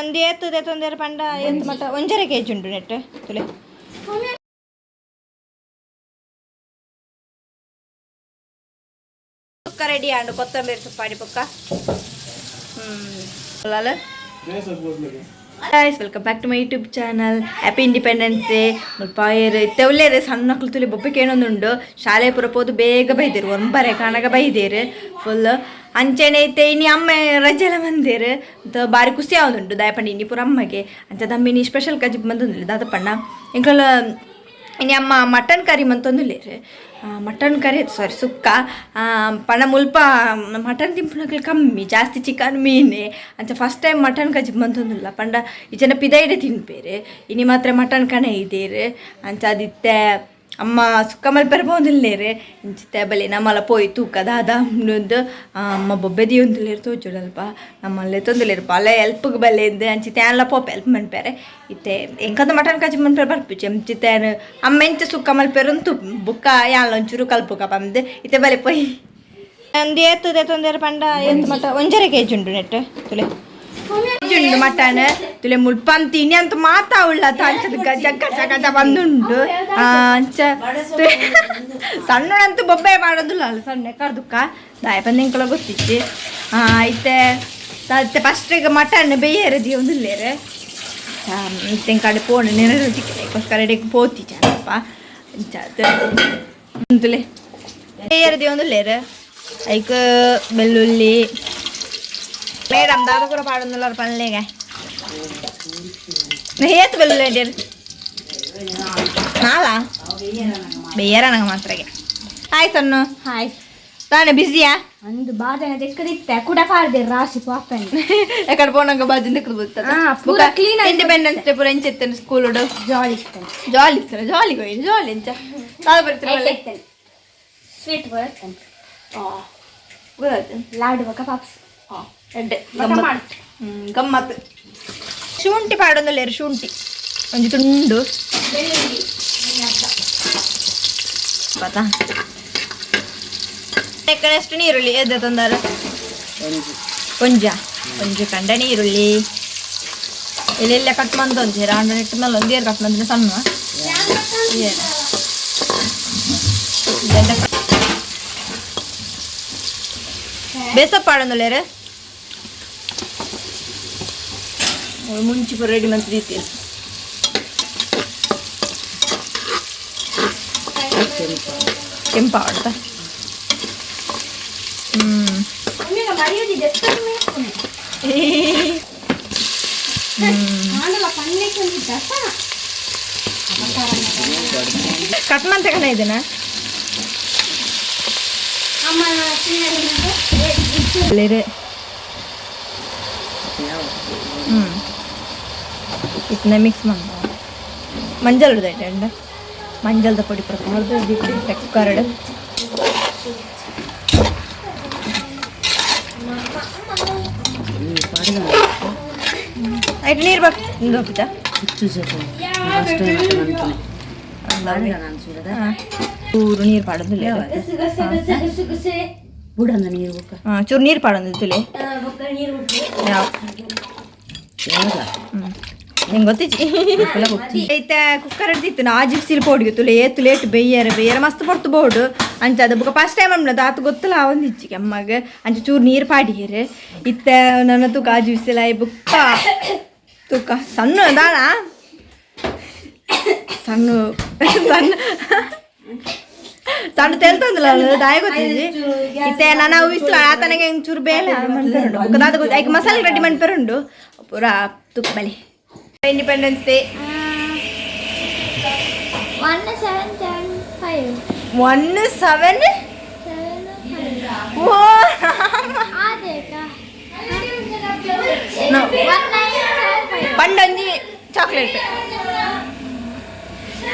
ಒಂದು ಏತ್ ದೆತ್ತೊಂದೇರು ಪಂಡ ಏತ್ ಮಟ್ಟ ಒಂಜರೆ ಕೆಜಿ ಉಂಡು ನೆಟ್ ತುಲೆ. ಬುಕ್ಕ ರೆಡಿ ಆಂಡು ಕೊತ್ತಂಬರಿ ಸೊಪ್ಪಾಡಿ ಬುಕ್ಕ. Guys, welcome back to my YouTube channel. Happy Independence Day. ಮುಲ್ಪಾಯರು ಇತ್ತೆ ಉಲ್ಲೇರು ಸಣ್ಣ ತುಲಿ ಬೊಬ್ಬಕ್ಕೆ ಏನೊಂದುಂಡು ಶಾಲೆ ಪೂರ ಪೋದು ಬೇಗ ಬೈದೇರು ಒಂಬರೆ ಕಾಣಗ ಬೈದೇರು ಫುಲ್ ಅಂಚೆನೆ ಇತ್ತೆ ಇನಿ ಅಮ್ಮ ರಜೆಲ ಬಂದೇರು ಬಾರಿ ಖುಷಿ ಆವೊಂದುಂಡು ದಾಯಪಂಡ ಇನಿ ಪೂರ ಅಮ್ಮಗೆ ಅಂಚ ದಮ್ಮಿನಿ ಸ್ಪೆಷಲ್ ಕಜಿಪ್ ಬಂದೊಂದಿಲ್ಲ ದಾದಪಣ್ಣ ಎಂಕಲ ಇನಿ ಅಮ್ಮ ಮಟನ್ ಕರಿ ಮಂತೊಂದುಲ್ಲೇರು. ಮಟನ್ ಕರಿ ಸಾರಿ ಸುಕ್ಕ ಪಣ ಮುಲ್ಪ ಮಟನ್ ತಿನ್ಪುನಕುಲು ಕಮ್ಮಿ ಜಾಸ್ತಿ ಚಿಕನ್ ಮೀನೆ ಅಂಚ ಫಸ್ಟ್ ಟೈಮ್ ಮಟನ್ ಕಜಿಪ್ ಮಂತೊಂದುಲ್ಲ ಪಂಡ ಈ ಜನ ಪಿದೈಡೆ ತಿನ್ಪೇರು ಇನಿ ಮಾತ್ರ ಮಟನ್ ಕಣ ಇದೇರು ಅಂಚ ಅದಿತ್ತೆ ಅಮ್ಮ ಸುಕ್ಕ ಮಲ್ಪೆರೆ ಪೋವೊಂದುಲ್ಲೆರ್ ಇಂಚಿತ್ತೆ ಬಲೆ ನಮ್ಮಲ ಪೋಯಿ ತೂಕ ದಾದ ಉಂಡು ಅಮ್ಮ ಬೊಬ್ಬೆ ದೀವೊಂದುಲ್ಲೆರ್ ತೋಜೊಡಲ್ಪ ನಮ್ಮಲ್ಲೆ ತೊಂದುಲ್ಲೆರ್ ಬಲೆ ಎಲ್ಪ್ಗ್ ಬಲೆ ಇಂದ್ ಅಂಚಿತ್ತೆ ಯಾನ್ಲ ಪೋಪೆ ಎಲ್ಪ್ ಮನ್ಪೆರೆ ಇತ್ತೆ ಎಂಕಂತ ಮಟನ್ ಕಜಿಪ್ ಮನ್ಪೆರೆ ಬರ್ಪುಜಿ ಅಂಚಿತ್ತೆ ಯಾನ್ ಅಮ್ಮ ಎಂಚ ಸುಕ್ಕ ಮಲ್ಪೆರೆ ಉಂತು ಬುಕ್ಕ ಯಾನ್ಲ ಒಂಚೂರು ಕಲ್ಪುಗ ಪಂದ್ ಇತ್ತೆ ಬಲೆ ಪೋಯಿ ಒಂದು ಏತ್ ದೆತ್ತೊಂದೇರು ಪಂಡ ಏತ್ ಮಟ ಒಂಜರೆ ಕೆಜಿ ಉಂಡು ನೆಟ್ ತುಲೆ ಉಂಡು ಮಟನ್ ತುಲೆ ಮುಲ್ಪ ಇನಿ ಅಂತ ಮಾತಾ ಉಳ್ಳ ಅಂಚದ ಗಜ ಗಜ ಗಜ ಬಂದುಂಡು. ಅಂಚ ಸಣ್ಣನಂತೂ ಬೊಬ್ಬೆ ಮಾಡೋದಿಲ್ಲ ಅಲ್ಲ ಸಣ್ಣ ಕರ್ದುಕ್ಕ ದಾಯ ಪಂದಿಂಕಲ ಗೊತ್ತಿಚ್ಚಿ. ಇತ್ತೆ ಇತ್ತೆ ಫಸ್ಟ್ ಈಗ ಮಟನ್ ಬೇಯರೆ ದೀವೊಂದುಲ್ಲೆರ್ ಇತ್ತೆ ಕಡೆ ಪೋಣ ನೆನರು ತಿಕ್ಕಲೆ ಎಡೆಗ್ ಪೋತಿ ಚಂದಪ್ಪ ಅಂಚ ತುಲೆ ಬೇಯರೆ ದೀವೊಂದುಲ್ಲೆರ್ ಐಕ್ ಬೆಳ್ಳುಳ್ಳಿ ಮೇಡಮ್ ದಾದ ಕೂಡ ಪಾಡೊಂದುಲ್ಲಾರ ಪನ್ಲೆಗೆ ಏತ್ ಬೆಳ್ಳುಳ್ಳಿ ಅಂಟೇರು ನಾಲಾ ಬೇಯರ ನಂಗೆ ಮಾತ್ರಗೆ. ಹಾಯ್ ಸಣ್ಣು. ಹಾಯ್. ತಾನೆ ಬಿಸಿಯಾ? ಅಂದು ಬಾಜನ ತೆಕ್ಕದಿತ್ತೆ ಕುಡ ಪಾಡ್ದೆ ರಾಶಿ ಪಾಪನ್. ಎಕಡೆ ಪೋನಂಗ ಬಾಜಿನ ದಿಕ್ಕದು ಬರ್ತದೆ. ಪೂರ clean ಆಯ್ತು. ಇಂಡಿಪೆಂಡೆನ್ಸ್ ಡೇ ಪೂರ ಎಂಚ ಸ್ಕೂಲ್ ಜಾಲಿ ಇರ್ತೇನೆ. ಜಾಲಿ ಇರ್ತದೆ, ಜಾಲಿ ಹೋಯ್ ಜಾಲಿ ಎಂಚ ದಾದ ಬರ್ತಾರೆ. ಸ್ವೀಟ್ ಬರ್ತೇನೆ. ಗೊತ್ತಾಯ್ತು. ಲಾಡು ಬೊಕ ಪಾಪ್ಸ್. ಎಡ್ಡೆ. ಬೊಕ ಮಾಡು. ಗಮ್ಮತ್ತು. ಶುಂಠಿ ಪಾಡೊಂದುಲ್ಲೆರ್ ಶುಂಠಿ ಒಂಜಿ ತುಂಡು ಪತಾ ಎಕ್ಕಡೆ ನೀರುಳ್ಳಿ ಎದ್ದ ತಂದಾರ ಒಂಜ ಒಂಜಿ ಕಂಡ ನೀರುಳ್ಳಿ ಎಲ್ಲೆಲ್ಲ ಕಟ್ ಮಂದ ಒಂಜಿ ರಾಂಡ ನೆಟ್ ಮೇಲೆ ಒಂದೇರು ಕಟ್ ಮಂದ್ರೆ ಸಣ್ಣ ಬೇಸಪ್ಪ ಪಾಡೊಂದುಲ್ಲೆರ್ ಮುಂಚಿ ಪೂರ ರೆಡಿ ಮಂತ್ ದೀತಿ ಕೆಂಪ ಆಡ್ತಾ. ಹ್ಮ್ ಕಟ್ ಮಂತ ಕಣ ಇದನ್ನ ಹ್ಮ್ ಇದನ್ನ ಮಿಕ್ಸ್ ಮಾಡ ಮಂಜಲ್ ಉಂಡ ಮಂಜಲ್ದ ಪೊಡಿ ಪ್ರಕಾರ ಕುಕ್ಕರ್ಡ್ ಆಯ್ತು ನೀರು ಬಕ್ ಹೋಗ್ತಾ. ಚೂರು ನೀರು ಪಾಡೋದಿಲ್ಲ. ಬುಡಂದ ನೀರು ಬೊಕ್ಕ. ಚೂರು ನೀರು ಪಾಡೋದು ತುಲೆ. ನಿಂಗೆ ಗೊತ್ತಿಚ್ಚಿ ಐತೆ ಕುಕ್ಕರ್ ಹಿಡ್ದಿತ್ತು ನಾ ಆಜಿ ಪೋಡಿಗೆ ತುಲೆ ಏತು ಲೇಟ್ ಬೇಯ್ಯರ ಬೇಯ್ಯರ ಮಸ್ತ್ ಪೊರ್ತು ಬೋಡು ಅಂಚ ಅದು ಬೊಕ ಫಸ್ಟ್ ಟೈಮ್ ಅಮ್ನ ಆತು ಗೊತ್ತಲ್ಲ ಒಂದಿಜ್ಜಿ ಅಮ್ಮಗ ಅಂಚ ಚೂರು ನೀರು ಪಾಡಿಯರು ಇತ್ತೆ ನನ್ನ ತೂಕ ಆಜಿ ಬಿಸಿಲ ಬುಕ್ಕ ತೂಕ ಸಣ್ಣ ದಾಳ ಸಣ್ಣ ಸಣ್ಣ ಸಣ್ಣ ತೆಲ್ತಂದಿಲ್ಲ ದಾಯ ಗೊತ್ತಿಜ್ಜಿ ಇತ್ತೆ ನಾನು ವಿಸ್ಲ ಆತನಿಗೆ ಚೂರು ಬೇಲೆ ಮನ್ಪೆರುಂಡು ಬೊಕ್ಕ ದಾದ ಗೊತ್ತು ಐಕ್ ಮಸಾಲೆ ರೆಡಿ ಮನ್ಪೆರುಂಡು ಪೂರ ತುಪ್ಪ ಬಲಿ Independence Day. 1775. 17 7 ಓ 1975. ಪಂಡೊಂಜಿ ಚಾಕ್ಲೇಟ್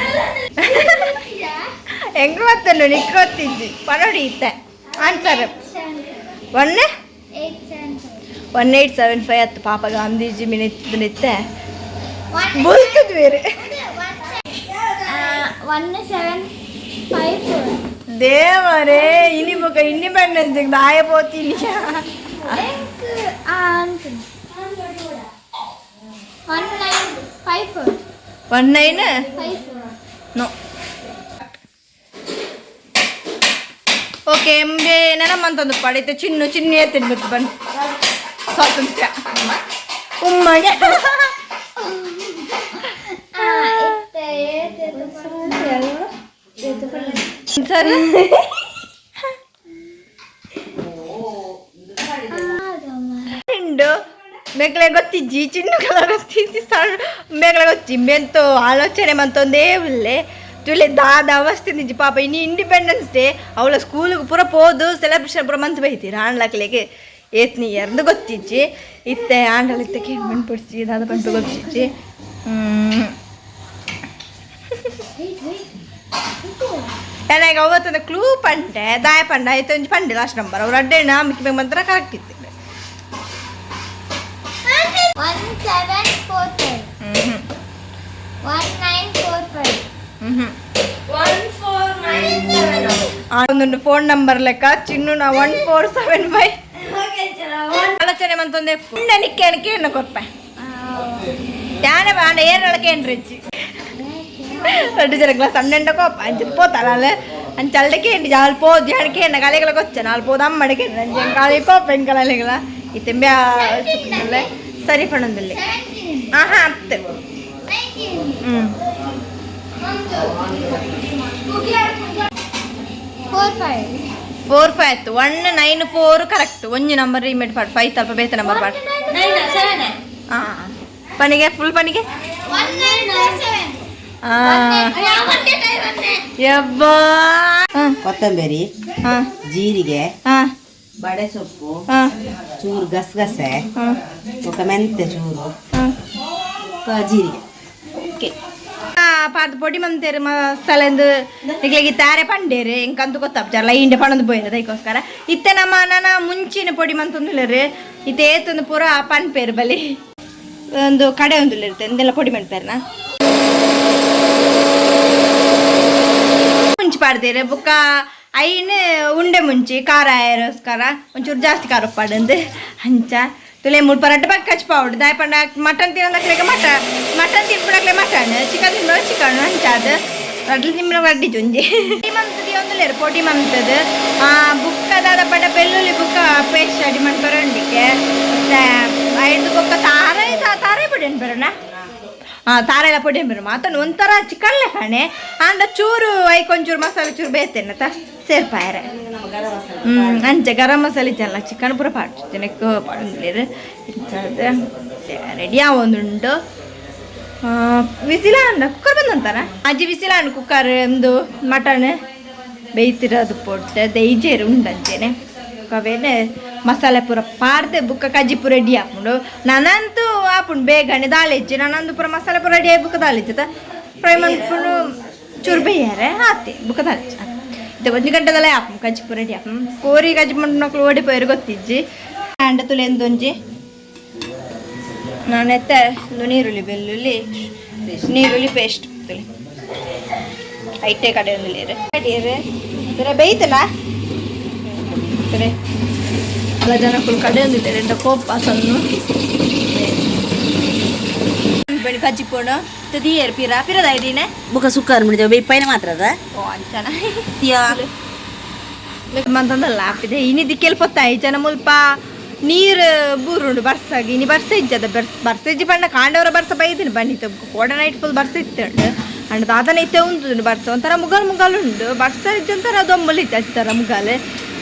ಹೆಂಗ್ ಗೊತ್ತಲ್ಲ ನಿಕ್ ಗೊತ್ತಿಜ್ಜಿ ಪರೋಡಿ ಇತ್ತೆ ಆನ್ಸರ್ 1 875. 1875 ಹತ್ತು ಪಾಪ ಗಾಂಧೀಜಿ ಮಿನಿತ್ತೆ ಬುಲ್ತದ ಬೇರೆ. 1754. ದೇವರೇ ಇನಿ ಬೊಕ ಇಂಡಿಪೆಂಡೆನ್ಸ್ ದಾಯ ಪೋತೀನಿ. 1 9 no. Okay, ಎಂಬೆ ನನಮ್ಮಂತಂದು ಪಡೈತೆ. ಚಿನ್ನು ಚಿನ್ನು ಎತ್ತಿನ ಬಿಟ್ಟು ಬನ್ನಿ. ಸ್ವಾತಂತ್ರ್ಯ ಉಮ್ಮಗೆ. ಸರಿ. ಉಂಡು ಮೇಕ್ಲೆ ಗೊತ್ತಿಜ್ಜಿ, ಚಿನ್ನುಗಳ ಗೊತ್ತಿಜ್ಜಿ, ಸಣ್ಣ ಮೇಕ್ಲೆ ಗೊತ್ತಿ ಮೆಂತು ಆಲೋಚನೆ ಮಂತೊಂದೇ ಉಲ್ಲೆ. ತುಲೆ ದಾದ ಅವಸ್ಥೆ ನಿಜ ಪಾಪ. ಇನ್ನು ಇಂಡಿಪೆಂಡೆನ್ಸ್ ಡೇ ಅವಳ ಸ್ಕೂಲಿಗೆ ಪೂರ ಪೋದು ಸೆಲೆಬ್ರೇಷನ್ ಪೂರ ಮಂತ್ ಬೈತೀರ. ಆಣ್ಲಕ್ಲೆಗೆ ಏತ್ನಿ ಎರ್ದು ಗೊತ್ತಿಜ್ಜಿ. ಇತ್ತೆ ಆಂಡಲ ಇತ್ತೆ ಕೇಳಿ ಪಡಿಸಿ ದಾದ ಪಂಟು ಗೊತ್ತಿಜ್ಜಿ. ನನಗೆ ಅವತ್ತೊಂದು ಕ್ಲೂ ಪಂಡೆ ದಾಯ ಪಂಡ ಆಯ್ತು. ಒಂಜಿ ಪಂಡೆ ಲಾಸ್ಟ್ ನಂಬರ್ ಅವ್ರು ಅಡ್ಡೇಣ ಮಿಕ್ಕಿ ಮಂತ್ರ ಕರೆಕ್ಟ್ ಇತ್ತು. 1745. ಹ್ಞೂ. 1945. ಹ್ಞೂ. 1497. ಒಂದೊಂದು ಫೋನ್ ನಂಬರ್ ಲೆಕ್ಕ ಚಿನ್ನು. 1475 ಆಲೋಚನೆ ಮಂತೊಂದೆ ನಿಕ್ಕೆ ಕೇಣ ಕೊರ್ಪೆ ಯಾನೆ ಬಾಂಡ ಏರಳಕ್ಕೆ ಏನ್ರಿಚ್ಚಿ ದೊಡ್ಡ ಜನ ಕ್ಲಾಸ್ 12 ಕೋಪ ಅಂಚ ಪೋತಾಳ ಅಂಚ ಅಲ್ಡಕ್ಕೆ ಎಂಡಿ ಜಾಲ್ ಪೋದು ಯಾಣಕ್ಕೆ ಎಣ್ಣ ಕಲೆಗಳ ಕೊಚ್ಚ ನಾಲ್ ಪೋದು ಅಮ್ಮಡಕ್ಕೆ ಅಂಚೆ ಕಾಲಿ ಕೋಪ ಎಂಕಲೆಗಳ ಇತ್ತೆಂಬೆ ಸರಿ ಪಣಂದಲ್ಲಿ. ಆಹಾ, ಅತ್ತೆ. ಹ್ಞೂ. 45. 45 ಆಯ್ತು. 194 ಕರೆಕ್ಟ್. ಒಂಜಿ ನಂಬರ್ ರಿಮೇಟ್ ಪಾಡ್ ಫೈವ್ ತಲ್ಪ ಬೇತ ನಂಬರ್ ಪಾಡ್. ಹಾಂ, ಪನಿಗೆ ಫುಲ್ ಪನಿಗೆ. 1947. ಹಾಂ, ಯಬ್ಬಾ. ಹಾಂ. ಕೊತ್ತಂಬರಿ, ಹಾಂ. ಜೀರಿಗೆ, ಹಾಂ. ಬಡೆ ಸೊಪ್ಪು, ಹಾಂ. ಚೂರು ಗಸಗಸೆ, ಹಾಂ. ಬೊಕ್ಕ ಮೆಂತೆ ಚೂರು, ಹಾಂ. ಬೊಕ್ಕ ಜೀರಿಗೆ. ಓಕೆ, ಪಾದ ಪೊಡಿ ಮಂತೇರು ಮಸಾಲೆಂದು ನಿಕ್ಲೆಗೆ ತಾರೆ ಪಂಡೇರು ಎಂಕಂತು ಗೊತ್ತಾಪ್ಚಾರಲ್ಲ ಇಂಡೆ ಪಣಂದು ಪೋಯಿರ. ಅದಕ್ಕೋಸ್ಕರ ಇತ್ತೆ ನಮ್ಮ ನನ್ನ ಮುಂಚಿನ ಪೊಡಿ ಮಂತೊಂದುಲ್ಲೇರು. ಇತ್ತೆ ಏತೊಂದು ಪೂರ ಪನ್ಪೇರು ಬಲಿ ಒಂದು ಕಡೆ ಒಂದು ಇರುತ್ತೆ ಎಂದೆಲ್ಲ ಪೊಡಿ ಮನ್ಪೇರ್ನ ಮುಂಚಿ ಪಾಡ್ದೇರು. ಬೊಕ್ಕ ಐನ್ ಉಂಡೆ ಮುಂಚಿ ಖಾರ ಆಯರೋಸ್ಕರ ಒಂಚೂರು ಜಾಸ್ತಿ ಖಾರ ಪಾಡಂದು ಅಂಚ ತುಲೆ ಮೂರು ಪರಟ್ಟು ಪಕ್ಕ ಕಚ್ ಪಾವುಡು ದಾಯ ಪಂಡ ಮಟನ್ ತಿನ್ನೋದಕ್ಲೆಗೆ ಮಟನ್, ಮಟನ್ ತಿನ್ಬಿಡಕ್ಲೆ ಮಟನ್, ಚಿಕನ್ ತಿನ್ಬಿಡ ಚಿಕನ್. ಅಂಚ ಅದು ರಡ್ಲಿ ತಿನ್ಬಿಡ ರಡ್ಡಿ ಜುಂಜಿ ಪೊಡಿ ಮಂತದಿ ಒಂದುಲೇರು ಪೊಡಿ ಮಂತದು ಬುಕ್ಕದಾದ ಪಡ ಬೆಳ್ಳುಳ್ಳಿ ಬುಕ್ಕ ಪೇಸ್ಟ್ ಅಡಿ ಮನ್ಪರ ಉಂಡಿಕೆ. ಮತ್ತೆ ಐದು ಬೊಕ್ಕ ತಾರೈ ತಾರೈ ಪೊಡಿ ಅನ್ಬರೋಣ. ಹಾಂ, ತಾರೆಲ್ಲ ಪೊಡಿ ಅನ್ಬರೋ ಮಾತನ್ನು ಒಂಥರ ಚಿಕನ್ ಲೆಕ್ಕನೆ ಅಂಡ ಚೂರು ಐಕೊಂಚೂರು ಮಸಾಲೆ ಚೂರು ಬೇತೇನತ ಸೇರ್ಪಾಯರೆ. ಅಂಚೆ ಗರಂ ಮಸಾಲೆ ಇಚ್ಚಲ್ಲ ಚಿಕನ್ ಪೂರ ಪಾಡು ಜನಕ್ಕೆ ಪಾಡೊಂದಿಲ್ಲೇರು. ರೆಡಿ ಆವೊಂದುಂಡು. ವಿಸಿಲ ಅಂಡ ಕುಕ್ಕರ್ ಬಂದಂತಾರ ಅಜ್ಜಿ. ವಿಸಿಲ ಅಂಡ್ ಕುಕ್ಕರ್ ಒಂದು ಮಟನ್ ಬೇಯ್ತಿರೋದು ಪೊಟ್ಟೆ ದೈಜೇರು ಉಂಡಂಚೇನೆ ಕವೇನೆ ಮಸಾಲೆ ಪೂರ ಪಾರ್ದೆ ಬುಕ್ಕ ಕಜ್ಜಿ ಪೂರ ರೆಡಿ ಆಪುಂಡು. ನಾನಂತೂ ಆಪುಂಡು ಬೇಗನೆ ದಾಳಿಜ್ಜಿ. ನಾನಂದು ಪೂರ ಮಸಾಲೆ ಪೂರ ರೆಡಿ ಆಗಿ ಬುಕ್ಕ ದಾಳಿಜ್ಜದ ಫ್ರೈ ಮನ್ಪುಂಡು. ಚೂರು ಬೇಯಾರೆ ಆತೆ ಬುಕ್ಕ ದಾಳಿಜ್ಜಿ ಇದು ಒಂದು ಗಂಟೆದಲ್ಲೇ ಆಪುಂಡು. ಕಜ್ಜಿ ಪೂರ ರೆಡಿ ಆಪುಂಡು. ಕೋರಿ ಕಜ್ಜಿ ಮಕ್ಕಳು ಓಡಿ ಪೋಯರು ಗೊತ್ತಿಜ್ಜಿ. ಅಂಡ ತುಲೆ ಎಂದೊಂಜಿ ನಾನು ಎತ್ತ ಒಂದು ನೀರುಳ್ಳಿ ಬೆಳ್ಳುಳ್ಳಿ ನೀರುಳ್ಳಿ ಪೇಸ್ಟ್ ತುಲೆ ಐಟೆ ಕಡೆ ಒಂದು ಲೇರು ಕಡಿಯರು ತುರೆ ಬೇಯ್ತಲ್ಲ ತುರೆ ಅಲ್ಲ ಜನಕ್ಕಳು ಕಡೆ ಒಂದಿದ್ದಾರೆ ಎಂತ ಕೋಪ ಸಣ್ಣ ಬಳಿ ಕಜ್ಜಿ ಪೋಣ ತುದಿಯೇರು ಪಿರ ಪಿರದ ಐಡಿನೇ. ಬೊಕ್ಕ ಸುಕ್ಕಾರ ಮುಡಿದೇವೆ ಬೇಯ್ಪಾಯಿನ ಮಾತ್ರ ಅದ. ಓ ಅಂಚನ ಮಂತಂದಲ್ಲ ಆಪಿದೆ. ಇನಿ ದಿಕ್ಕೆಲ್ ಪೊತ್ತಾಯಿ ಜನ ಮುಲ್ಪ ನೀರು ಬೂರುಂಡು ಬರ್ಸಾಗಿ. ಇನಿ ಬರ್ಸ ಇಜ್ಜದ ಬರ್ಸ್ ಬರ್ಸ ಇಜ್ಜಿ ಪಂಡ ಕಾಂಡವರ ಬರ್ಸ ಬೈದಿನಿ ಬನ್ನಿ ಕೋಡ ನೈಟ್ ಫುಲ್ ಬರ್ಸ ಇತ್ತು ಅಂಡ್ ದಾದನ ಇತ್ತೆ ಉಂಟು ಬರ್ಸ. ಒಂಥರ ಮುಗಲ್ ಮುಗಲ್ ಉಂಡು ಬರ್ಸ ಇಜ್ಜಿ, ಒಂಥರ ದೊಂಬಲ್ ಇತ್ತು ಅಚ್ಚರ ಮುಗಲ್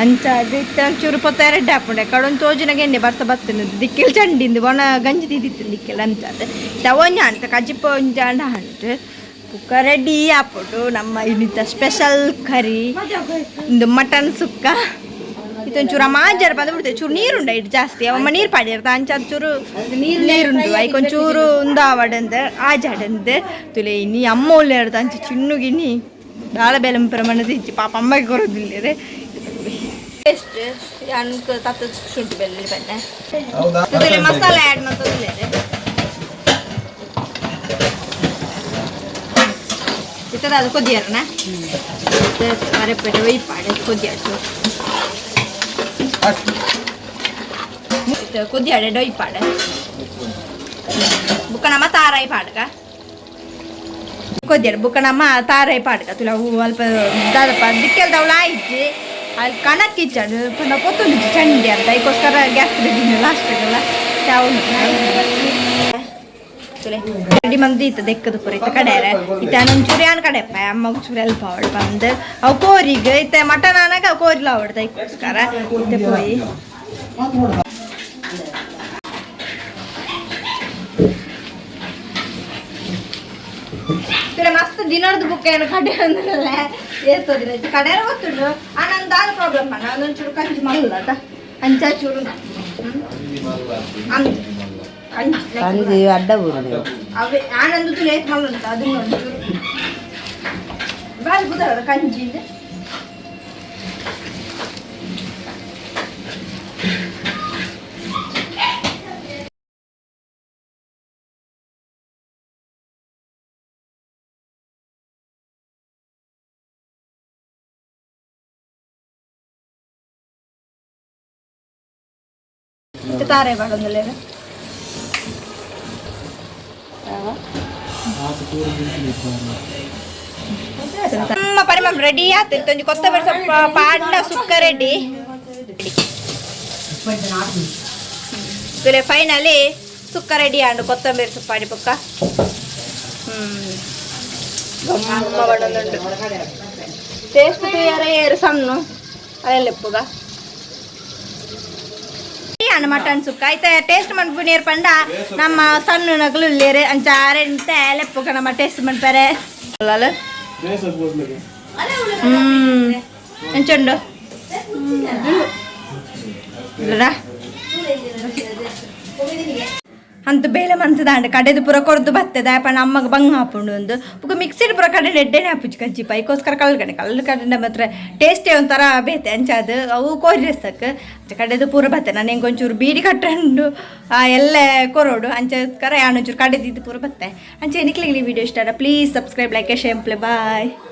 ಅಂಚ ಅದು ಇತ್ತೆ ಒಂಚೂರು ಪೊತ್ತ ರೆಡ್ಡೆ ಹಾಪುಂಡೆ ಕಡೊಂದು ತೋಜಿನಾಗ ಎಣ್ಣೆ ಬರ್ಸ ಬತ್ತಿನ ದಿಕ್ಕೆಲ್ ಚಂಡಿಂದು ಒಣ ಗಂಜಿ ತಿದ್ದಿತ್ತು ದಿಕ್ಕೆಲ್ ಅಂಚ ತವೊಂಜ ಅಂಟ ಕಜ್ಜಿಪ್ಪ ಒಂಜ ಅಂಡ ಅಂಟು ಬುಕ್ಕ ರೆಡಿ ಆಪುಂಡು. ನಮ್ಮ ಇನ್ನಿತ್ತ ಸ್ಪೆಷಲ್ ಕರಿ ಇಂದು ಮಟನ್ ಸುಕ್ಕ. ಇದೊಂಚೂರು ಮಾಜರ್ ಬಂದು ಬಿಡ್ತೇವೆ. ಚೂರು ನೀರುಂಡ ಇಟ್ಟು ಜಾಸ್ತಿ ಅಮ್ಮ ನೀರು ಪಾಡಿರ್ತ ಅಂಚ ಅದು ಚೂರು ನೀರುಂಡು ಐಕೊಂಚೂರು ಉಂದಾವಡಂದು ಆಜಾಡಂದು ತುಲೆ. ಇನಿ ಅಮ್ಮ ಉಲ್ಲೇರ್ದ ಅಂಚ ಚಿನ್ನುಗಿನಿ ದಾಳ ಬೇಲೆ ಪ್ರಮಾಣ ಇಜ್ಜಿ ಪಾಪ ಅಮ್ಮಗೆ ಕೊರೋದಿಲ್ಲ. ಟೇಸ್ಟ್ ಅನ್ಕ ತತ್ತ ಶುಂಠಿ ಬೆಳ್ಳುಳ್ಳಿ ಬಣ್ಣ ತುಲೆ ಮಸಾಲೆ ಆ್ಯಡ್ ಮಾಡ್ತದಿಲ್ಲ. ಇತ್ತದ ಅದು ಕೊದ್ದಿಯಾರನ ಅರೆಪೇಟೆ ಒಯ್ಪಾಡೆ ಕೊದ್ದಿಯಾಡ್ಸು ಕೊದ್ದಿಯಾಡೆ ಡೊಯ್ಪಾಡೆ ಬುಕ್ಕ ನಮ್ಮ ತಾರಾಯಿ ಪಾಡಕ. ಕೊದ್ದಿಯರು ಬುಕ್ಕ ನಮ್ಮ ತಾರೆ ಪಾಡ್ಕ ತುಲ ಹೂ ಅಲ್ಪ ದಾದಪ್ಪ ದಿಕ್ಕೆಲ್ದವಳು ಆಯ್ತು ಅಲ್ಲಿ ಕಣಕ್ ಇಚ್ಚಾಡು ಪಂಡ ಪೊತ್ತೊಂದು ಚಂಡಿ ಅಂತ ಅದಕ್ಕೋಸ್ಕರ ಗ್ಯಾಸ್ ರೆಡಿ ಲಾಸ್ಟ್ಗೆಲ್ಲ ರೆಡಿ ಮಂದಿ ಇತ್ತ ದೆಕ್ಕದ ಪೂರ ಇತ್ತ ಕಡೆಯರೆ ಇತ್ತ ಒಂಚೂರು ಯಾನ್ ಕಡೆಪ್ಪ ಅಮ್ಮಗ್ ಚೂರು ಎಲ್ಪ ಅವಳು ಬಂದು ಅವು ಕೋರಿಗೆ ಇತ್ತ ಮಟನ್ ಆನಾಗ ಅವು ಕೋರಿಲ ಅವಳು ಅದಕ್ಕೋಸ್ಕರ ಇತ್ತೆ ಪೋಯಿ ತುಲೆ ಮಸ್ತ್ ದಿನದ ಬುಕ್ ಏನು ಕಡೆ ಅಂದ್ರಲ್ಲ ಏತೋ ದಿನ ಇತ್ತು ಕಡೆ ಗೊತ್ತುಂಟು ಆ ನಂದು ದಾದ ಪ್ರಾಬ್ಲಮ್ ಅಣ್ಣ ಅದೊಂಚೂರು ಕಂಜಿ ಮಲ್ಲ ಅದ ಅಂಚ ಚೂರು ಅಂದ್ ಕಂಜಿ ಕಂಜಿ ಅಡ್ಡ ಬೂರುದು ಅವೇ ಆನಂದು ತುಲೆ ಏತ್ ಮಲ್ಲ ಉಂಟು ಅದನ್ನ ಒಂಚೂರು ಬಾರಿ ಬುದರ ಕಂಜಿ ಇದೆ. ಇತ್ತೆ ತಾರೆ ಬಾಡೊಂದುಲ್ಲೆರ್. ನಮ್ಮ ಪರಿಮಳ ರೆಡಿ ಆತು. ಒಂಜಿ ಕೊತ್ತಂಬರಿ ಸೊಪ್ಪು ಪಾಂಡ sukka ready. Finally sukka ready ಆಂಡು ಕೊತ್ತಂಬರಿ ಸೊಪ್ಪು ಆಡಿ ಪಕ್ಕ. ಗಮ್ಮ ಬಣ್ಣದುಂಡು. ಟೇಸ್ಟ್ ತೂಯರ ಏರು ಸಣ್ಣ ಅದೆಲ್ಲ ಅಣ್ಣ ಮಟನ್ ಸುಕ್ಕ ಆಯ್ತಾ ಟೇಸ್ಟ್ ಮನ್ಪುನೇರ್ ಪಂಡ ನಮ್ಮ ಸಣ್ಣ ನಗಲು ಉಲ್ಲೇರು ಅಂಚ ಆರೆಂತ ಲೆಪ್ಪುಗ ನಮ್ಮ ಟೇಸ್ಟ್ ಮನ್ಪರೆ. ಎಂಚುಂಡು ಇಲ್ಲರಾ ಅಂತ ಬೇಲೆ ಮಂತದಾಂಡ ಕಡೆದು ಪೂರ ಕೊರ್ದು ಬರ್ತದೆ ಪಂಡ ಅಮ್ಮಗ ಬಂಗ ಹಾಪುಂಡು ಒಂದು ಬೊಕ ಮಿಕ್ಸಿಡ್ ಪೂರ ಕಡೆ ಎಡ್ಡೆನೆ ಹಾಪುಜಿ ಕಂಚಿಪ ಐಕೋಸ್ಕರ ಕಲ್ಗಡೆ ಕಲ್ಲು ಕಡೆ ಮಾತ್ರ ಟೇಸ್ಟೇ ಒಂಥರ ಬೇತೆ ಅಂಚಾದು ಅವು ಕೋರಿ ರಸಕ್ಕೆ ಅಂಚ ಕಡೆದು ಪೂರ ಬತ್ತೆ. ನಾನು ಹೆಂಗೆ ಒಂಚೂರು ಬೀಡಿ ಕಟ್ಟಂಡು ಆ ಎಲ್ಲ ಕೊರೋಡು ಅಂಚೋಸ್ಕರ ಯಾನೊಂಚೂರು ಕಡೆದಿದ್ದು ಪೂರ ಬತ್ತೆ. ಅಂಚೆ ನಿಕ್ಲಿಗೆ ವಿಡಿಯೋ ಇಷ್ಟ please subscribe, like, share, bye.